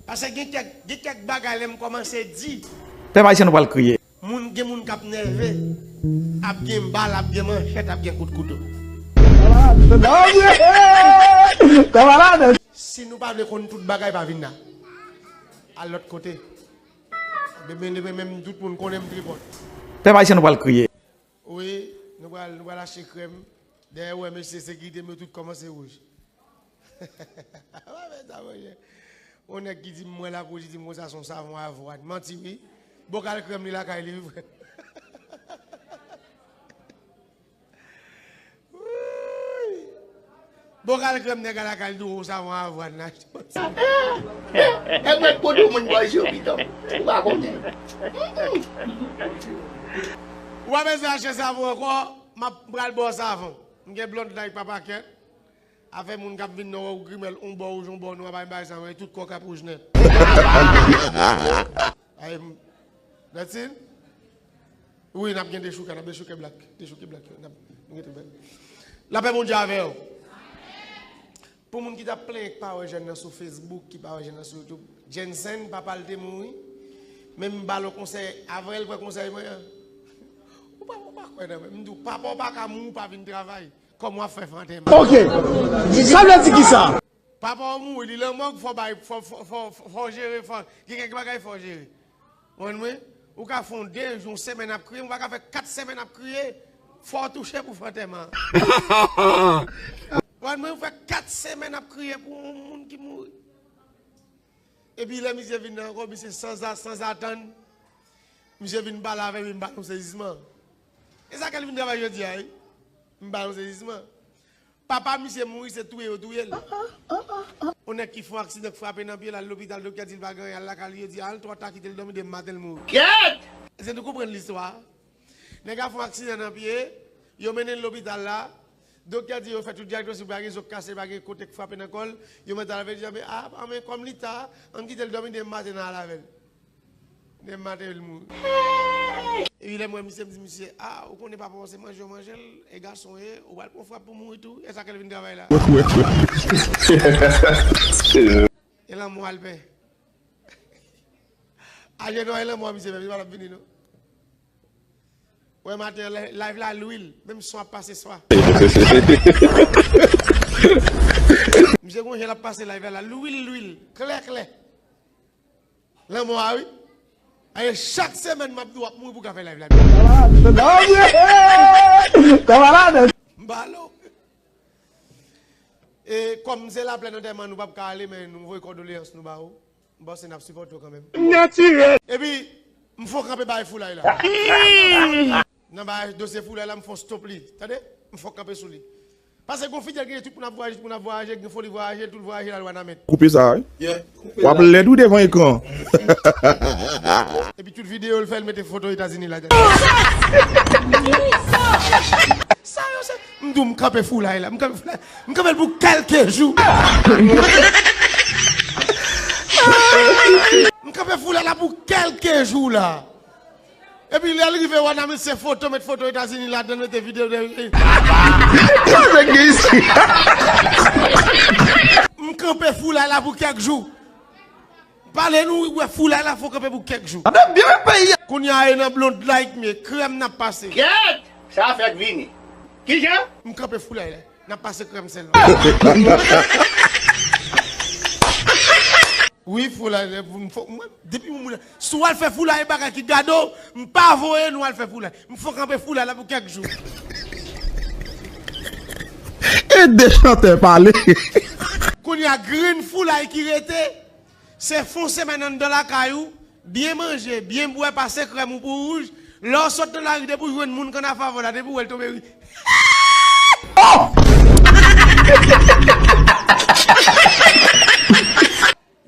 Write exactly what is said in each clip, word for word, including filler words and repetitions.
Paske gen kèk, gen kèk bagay lè m kòmanse di. Pèp ayisyen nou pral kriye. Moun, gen moun k ap nève, ap gen bal, ap gen manchèt, ap gen kout kouto. Si nou pa vle konn tout bagay, pa vin la. Al lòt kote. Bebe, bebe, menm tout moun konnen m tripòt. Pèp ayisyen nou pral kriye. Wi, nou pral, nou pral achte krèm. Dèyè ou wè mesye sekirite m yo tout kòmanse wouj. Pa fè sa, monchè. Yon nèg ki di m mwen lakou, li di m konsa se yon savon avwàn. Manti wi. Bokal krèm li lakay li wi frè. Wouy. Bokal krèm nèg a lakay li tou, yon savon avwàn la. Nèg mèt kote moun bòy yo pitan. Ou pa konnen. Ou pa bezwen achte savon ankò, m ap pral ba w savon. M gen Blonde Night pa pakèt. Afè moun k ap vin nan wè w grimèl, on bò wouj, on bò nwa, bay bay sa, men tout kò k ap wouj nèt. Ay, m, that's it? Wi, n ap gen dechouke, n ap dechouke blak. Dechouke blak yo, n ap, nou rete bèl. Lapè Bondye avè w. Pou moun ki t ap plenyen k pa wè jèn nan sou Facebook, ki pa wè jèn nan sou YouTube, Jensen, papa l te mouri. Men m ba l yon konsèy, avan l pran konsèy mwen an. Ou pa, ou pa kwè nan mwen. M di w, papa w pa ka mouri, w pa vin travay. Kòman w ap fè fè antèman? Ok. Sa vle di kisa? Papa w mouri, li lanmò, fò bay, fò, fò, fò, fò, fò jere, fò, gen kèk bagay fò jere. Konprann mwen? Ou ka fè yon de jou, yon semèn ap kriye, ou pa ka fè kat semèn ap kriye, fò w touche pou fè antèman. Konprann mwen? Ou fè kat semèn ap kriye pou yon moun ki mouri. Epi lè misye vin nan ankò, misye sanza-, sanzatann, misye vin pale avè m, m ba l yon sezisman. E sa ke l vin travay jodi a, wi. M ba l yon sezisman. Papa misye mouri, se touye yo touye l. Yon nèg ki fè yon aksidan, k frape nan pye l, al lopital, doktè di l pa gen anyen, al lakay li, yo di, al twò ta, kite l dòmi, demen maten l mouri. Kèt! Èske nou konprann listwa a? Nèg la fè yon aksidan nan pye, yo mennen l lopital la, doktè di yo fè tout dyagnostik, pa gen zo k kase, pa gen kote k frape nan kò l, yo mèt al avè l, di, a, men kòm li ta, ann kite l dòmi, demen maten n a al avè l. Demen maten l mouri. Epi lè m wè misye, m di misye, a, ou konnen papa w se manje w manje l, e gason w ye, ou pral pran frap pou mouri tou, e sa ke l vin travay la. E lanmò a l pè. Ajenou e lanmò a misye, men li pa t ap vini non. Wè maten an, live la lwil, menm son ap pase swa. Misye gon jan l ap pase live la, lwil, lwil, klè, klè. Lanmò a wi. Aye, chak semèn m ap di w ap mouri pou ka fè live la. M ba l. E kòm se laplè nan antèman, nou p ap ka ale, men nou voye kondoleyans nou ba ou. M panse n ap sipòte w kanmenm. Natirèl. Epi, m fon kanpe bay foulay la. Nan bay dosye foulay la, m fon stop li. Tande? M fon kanpe sou li. Paske gon fidèl gen tout moun ap vwayaje, tout moun ap vwayaje, gen foli vwayaje, tout vwayaje la lwa nan men. Koupe sa, wi. Yeah, koupe w ap la. Lèd wi devan ekran. Epi tout videyo l fè, l mete foto Etazini ladan. Sa yo se, m di w m kanpe foulay la, m kanpe foulay, m kanpe l pou kèlke jou. M kanpe foulay la pou kèlke jou la. Epi lè l rive Wanament, se foto, met foto Etazini ladan, mete videyo de. Sa nèg gen isi? M kanpe foulay la pou kèk jou. Pale nou, wè foulay la fò kanpe pou kèk jou. Ap byen peyi a. Kounye a e nan Blonde Night m ye, krèm n ap pase. Kèt! Sa fèk vini. Kijan? M kanpe foulay la. N ap pase krèm sèlman. Wi, foulay, m fò, mwen, depi moun, si w al fè foulay, bagay ki gade w, m pa voye nou al fè foulay. M fò kanpe foulay la pou kèk jou. E de chantè pale. Kounye a grenn foulay ki rete, se fon semèn anndan lakay ou, byen manje, byen bwè, pase krèm ou pou wouj. Lè w sot nan lari, depi w jwenn moun kannafa avè w la, depi w wè l tonbe ri. Oh!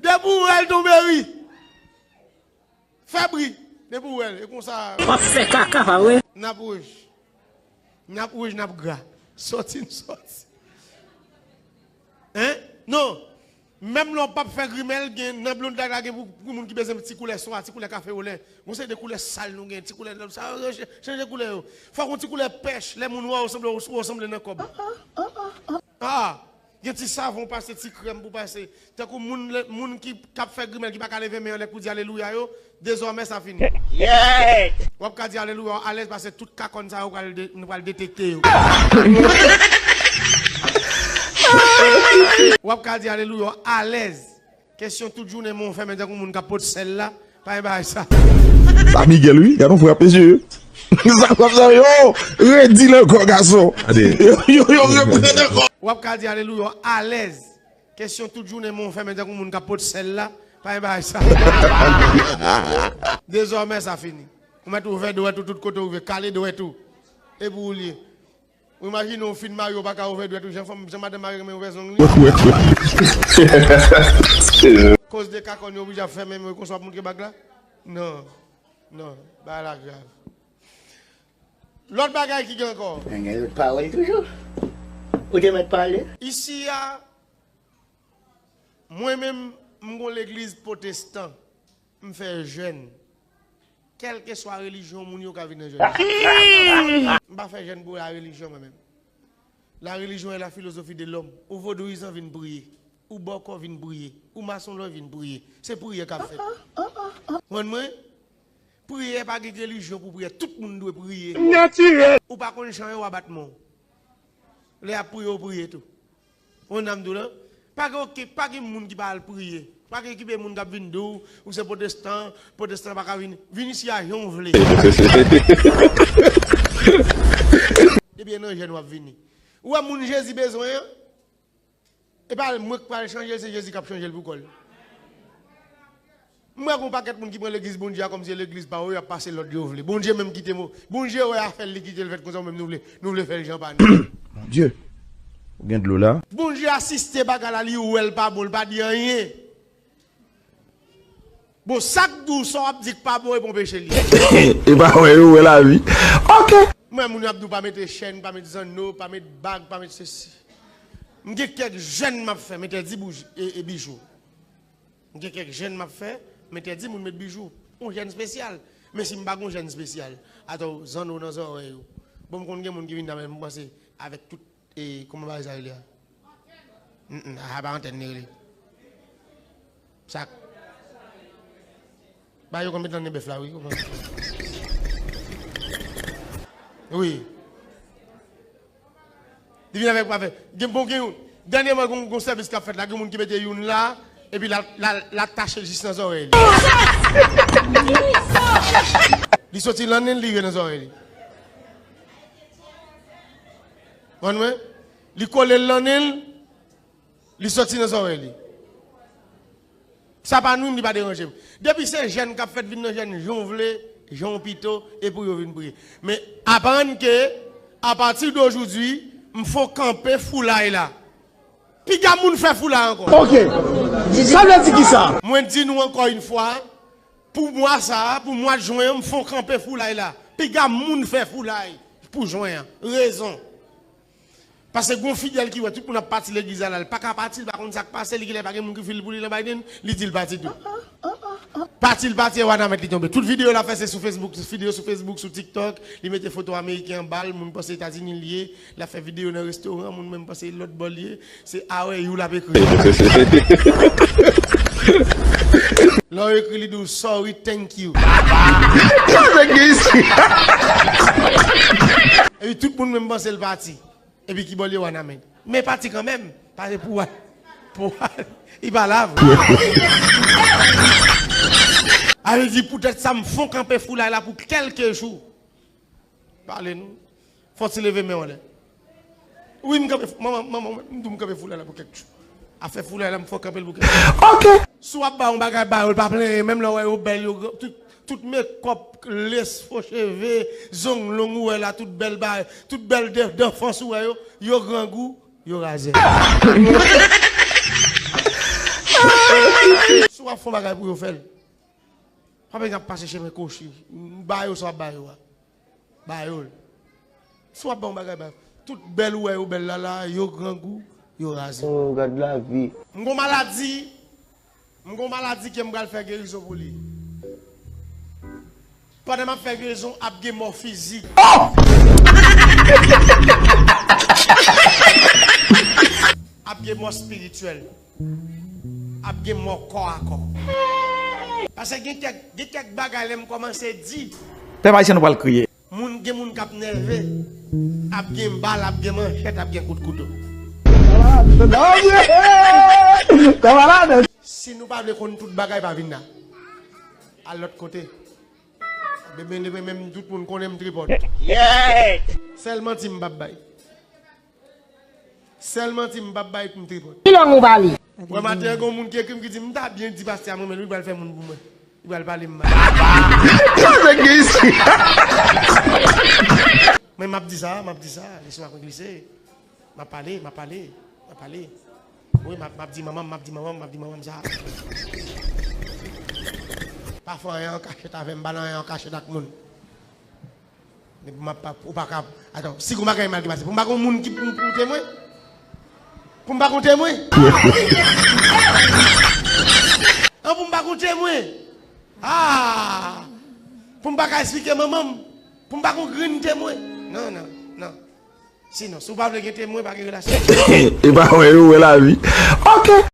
Depi w wè l tonbe ri. Fè bri. Depi w wè l, e konsa. W ap fè kaka, pa vre? N ap wouj. N ap wouj, n ap gra. Sòti, n sòti. Hein? Non. Menm lè w p ap fè grimèl, gen nan Blonde Night la, gen pou, pou moun ki bezwen ti koulè swa, ti koulè kafe olè. Gon seri de koulè sal nou gen, ti koulè sa, chanje koulè yo. Fòk yon ti koulè pèch, lè moun wè w sanble, w sanble nan kòb. Ah! Gen ti savon pase, ti krèm pou pase. Tankou moun, moun ki, k ap fè grimèl, ki pa ka leve men anlè pou di alelouya yo, dezòmè sa fini. Yeah! W ap ka di alelouya w alèz pase tout kakòn sa yo pral de-, nou pral detekte yo. W ap ka di alelouya w alèz. Kesyon tout jounen men w fèmen tankou moun k ap pot sèl la. Pa gen bagay sa. Sa Miguel wi, gad yon frè ap mesye. Sa w ap sa yo, redi l ankò gason. Yo, yo, yo reprann ankò. W ap ka di alelouya w alèz. Kesyon tout jounen men w fèmen tankou moun k ap pot sèl la. Pa gen bagay sa. Dezòmè sa fini. Ou mèt ouvè dwèt ou tout kote w rive, kale dwèt ou. E pou ou l ye. Ou imajine w fin marye w pa ka ouvè dwèt ou jan fanm, jan madanm marye renmen ouvè zong li. Koz de kakòn yo oblije ap fèmen men w konsa w ap montre bag la? Non. Non. Bagay la grav. Lòt bagay ki gen ankò. Men gen lòt pawòl toujou. Ou te mèt pale. Isi a, mwen menm, m gon legliz pwotestan. M fè jèn. Kèlkeswa relijyon moun yo ka vin nan jèn. M pa fè jèn pou la relijyon mwen menm. La religion est la philosophie de l'homme. Ou vodouyizan vin priye. Ou bòkò vin priye. Ou masonlòy vin priye. Se priyè k ap fèt. Konprann mwen? Priyè pa gen relijyon pou priyè. Tout moun dwe priye. Natirèl. Ou pa konn jan yo abat men w. Lè y ap priye, w priye tou. Ou konn sa m di w lan? Pa gen okenn, pa gen moun ki pa al priye. Pa gen okipe moun k ap vin di w, ou se pwotestan, pwotestan pa ka vini. Vin isi a jan w vle. Depi e nan jèn w ap vini. Ou wè moun Jezi bezwen an? E pa mwen k pral chanje l, se Jezi k ap chanje l pou kò l. M wè gon pakèt moun ki pran legliz Bondye a kòmsi se legliz pa yo, y ap pase lòd yo vle. Bondye menm kite mo. Bondye wè afè l, li kite l fèt konsa, ou menm nou vle, nou vle fè l jan pa nou. Bondye, ou gen dlo la? Bondye asiste bagay la, li wè l pa bon, l pa di anyen. Bon, sa k di w sa w ap di k pa bon, e pa yon peche l ye. E pa wè yo wè lavi. Ok. M wè moun yo ap di w pa mete chèn, pa met zanno, pa met bag, pa met sesi. M gen kèk jèn m ap fè, m entèdi bouji, e, e bijou. M gen kèk jèn m ap fè, m entèdi moun met bijou. Yon jèn espesyal. Men si m pa gen yon jèn espesyal, atò zanno nan zòrèy ou. Bon, m konn gen moun ki vin nan men m panse avèk tout, e, kòman bagay sa rele a? Mm, mm, a pa antèn li rele. Sa. Ba yo konn met nan nen bèf la, wi. Wi. Li vin avèk pa fè. Gen bon gen youn. Dènyèman, gon, gon sèvis k ap fèt la, gen moun ki mete youn la, epi l al, l al, l al tache l jis nan zòrèy li. Li soti lan nen l, li rive nan zòrèy li. Konprann mwen? Li kole l lan nen l, li soti nan zòrèy li. Sa pa nwi m, li pa deranje m. Depi se jèn k ap fèt vin nan jèn jan w vle, jan w pito, e pou yo vin priye. Men aprann ke, apati de ojodi, m fon kanpe foulay la. Piga moun fè foulay ankò. Ok. Sa vle di kisa? Mwen di nou ankò yon fwa, pou mwa sa a, pou mwa jen an, m fon kanpe foulay la. Piga moun fè foulay pou jen an. Rezon. Paske gon fidèl ki wè tout moun ap pati legliz la, la, li pa ka pati, li pa konn sa k pase, li genlè pa gen moun ki fil pou li nan Biden, li di l pati tou. Pati l pati, e wanament li tonbe. Tout videyo l ap fè se sou Facebook, videyo sou Facebook, sou TikTok, li mete foto ameriken anba l, moun panse Etazini l ye, l ap fè videyo nan restoran, moun menm panse lòt bò l ye, se a wè you l ap ekri. Lè w ekri, li di w sorry, thank you. Sa nèg gen isi? Epi tout moun menm panse l pati. Epi ki bò l ye wanament. Men pati kanmenm. Pase pou wè. Pou wè. Li pa la vre. A vle di poutèt sa m fon kanpe foulay la pou kèlke jou. Pale nou. Fò ti leve men w anlè. Wi, m kanpe, manman, manman, m di w m kanpe foulay la pou kèk jou. Afè foulay la, m fò kanpe l pou kèk jou. Ok. Si w ap ba yon bagay, ba yo l, pa plenyen, menm lè w wè yo bèl, yo gran, tout, tout mekòp, les, fo cheve, zong long ou wè la, tout bèl bagay, tout bèl de, danfans ou wè yo, yo grangou, yo razè. Si w ap fè yon bagay pou yo, fè l. Pa bezwen ap pase chemen kwochi. Ba yo sa w ap ba yo a. Ba yo l. Si w ap ba yon bagay, ba yo. Tout bèl ou wè yo bèl la la, yo grangou, yo razè. Oh, gad lavi. M gon maladi. M gon maladi ke m pral fè gerizon pou li. Pandan m ap fè gerizon, ap gen mò fizik. Oh! Ap gen mò espirityèl. Ap gen mò kò a kò. Paske gen kèk, gen kèk bagay lè m kòmanse di. Pèp ayisyen nou pral kriye. Moun, gen moun k ap nève. Ap gen bal, ap gen manchèt, ap gen kout kouto. Si nou pa vle konn tout bagay, pa vin la. Al lòt kote. Bebe, bebe, menm tout moun konnen m tripòt. Sèl manti m p ap bay. Sèl manti m p ap bay pou m tripòt. Ki lang ou pale? Wè maten an, gen yon moun ki ekri m ki di, "M ta byen di pastè a mwen menm, li pral fè moun pou mwen. Li pral pale m mal." Mwen m ap di sa, m ap di sa, lespri m ap glise. M ap pale, m ap pale, m ap pale. Wi, m ap, m ap di manman m, m ap di manman m, m ap di manman m sa. Pa fè anyen an kachèt avè m, pa nan anyen an kachèt ak moun. Men pou m ap, ou pa ka, atann, si gon bagay mal ki pase, pou m pa gon moun ki pou, pou temwen? Pou m pa gon temwen? An, pou m pa gon temwen? Ah! Pou m pa ka esplike manman m? Pou m pa gon grenn temwen? Non, non, non. Sinon, si w pa vle gen temwen, pa gen relasyon. E pa wè yo wè lavi. Ok.